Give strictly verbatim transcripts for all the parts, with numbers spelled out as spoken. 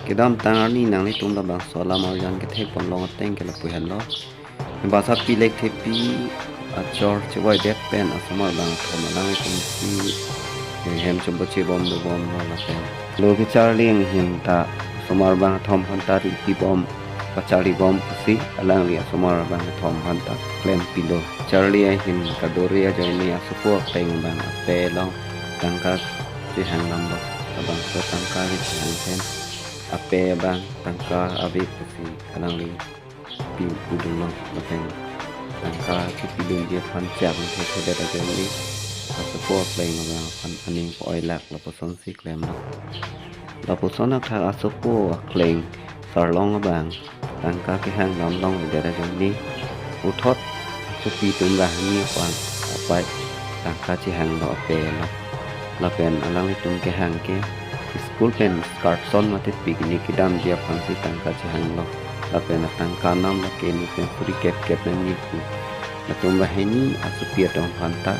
Kedamtang arni nanglitum labangso alam arjan kethek ponlong ateng ke lapu henlo. Basa Pi Lekthepi achor chevoi det pen asomar bangkethom alanglitum si, eh, hem chombo chebom dobom lo lapen lo kecharli ahin ta asomar bangkethom aphanta ri pibom, pacharlibom pusi alangli asomar bangkethom aphanta klempilo. Charli ahin kadore ajoine asopo akleng abang ape along tangka chehang damlo. Labangso tangka kechehang pen ape abang tangka ave pusi alangli pi pudunlo lapen tangka chepidunji aphan chak thekthedet ajoine asopo akleng abang aphan aning po-oilak lapusonsi klemlo. Lapuson athak asopo akleng Sarlong abang tangka kehang damlong avedet ajoine puthot asopi atum banghini aphan apei tangka chehanglo, ape lo. Lapen alanglitum kehang ke school pen excursion mate picnic kedamji aphansi tangka chehanglo. Lapen atangka nam lake ne pen suri kep kep nangji pu. Latum banghini asopi atum aphanta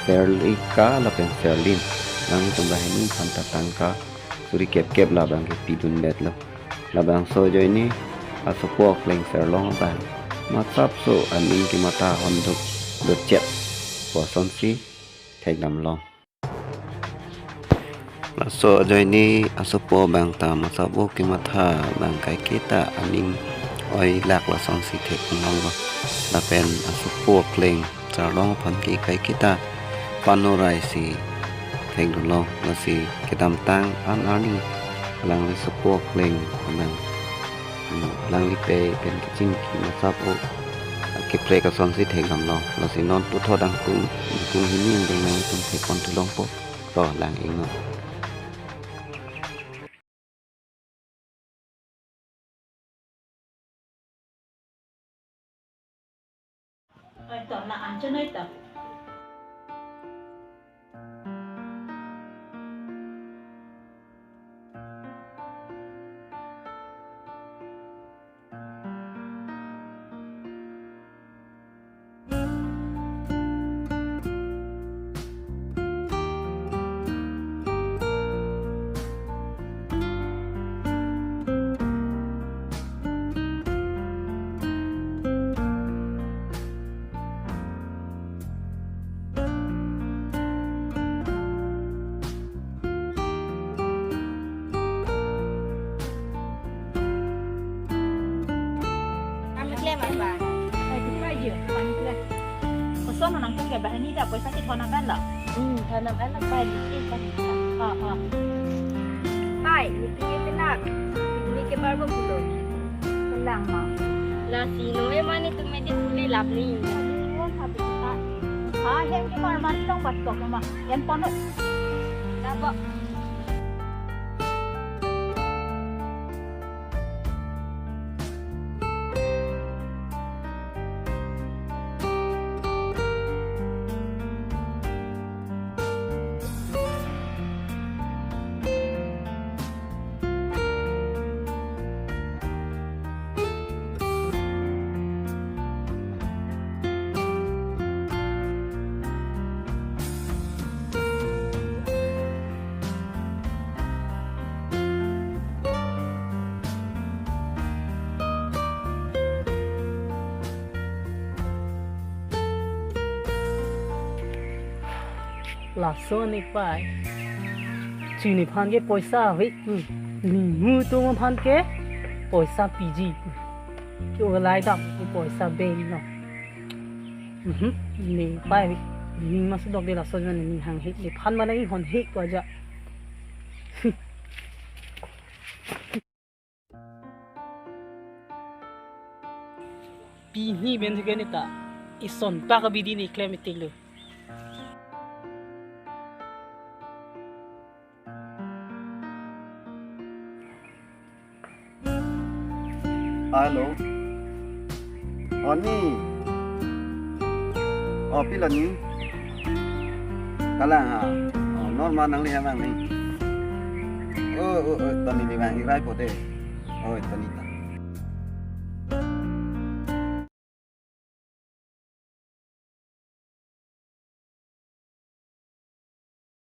serli ka lapen serlin. Alanglitum banghini aphanta tangka suri kep kep labang ke pidundetlo. Labangso ajoine asopo akleng Sarlong abang masapso aning kematha honduk dochet pusonsi thek damlong. Laso ajoine asopo abang ta masap o kematha abang kaiketa aning oilak lasonsi thek ponlonglo. Lapen asopo akleng Sarlong aphan ke kaiketa panorai si thekdunlo. Lasi kedamtang an arni alangli asopo akleng abang, hmm, alangli pe pen kechingki masap o keprek asonsi thek damlo. Lasi non puthot angkung, angkung hini angdeng nangtum thek pon thu longpo. To lang ingno. Oi, to, la-an chonoi to. Kami klem apa? Oi, kita aja, kami klem. Koson nangtum ke banghini ta poisa si thon aban lo? Hmm, thon aban lo, pai, ini kan. Ha, ha. Pai, ini ke benar. Ini ke barbo pulo. Kelang ma. Lasi noi mane tum medi pule lap ni. Ini kan tapi kita. Ha, hem ke mar mar tong bat tok ma. Yang pono. Dabo. Laso ne pai. Chini aphan ke poisa ave. Hmm. Ni mu tum aphan ke poisa piji. Ke olai dam ke poisa ben lo. Mhm. Ne pai ave. Ni masuk dok de laso jon ni hanghe. Nephan mana i honhe ko aja. Pini ben juga ni ta. Ison pak abidi ni klem itik lo. Hello. Oni. Oh, pilo ni? Kalang ha. Oh, normal nangli ha mang ni. Oh, oh, oh, tani ni mang irai pote. Oh, tani.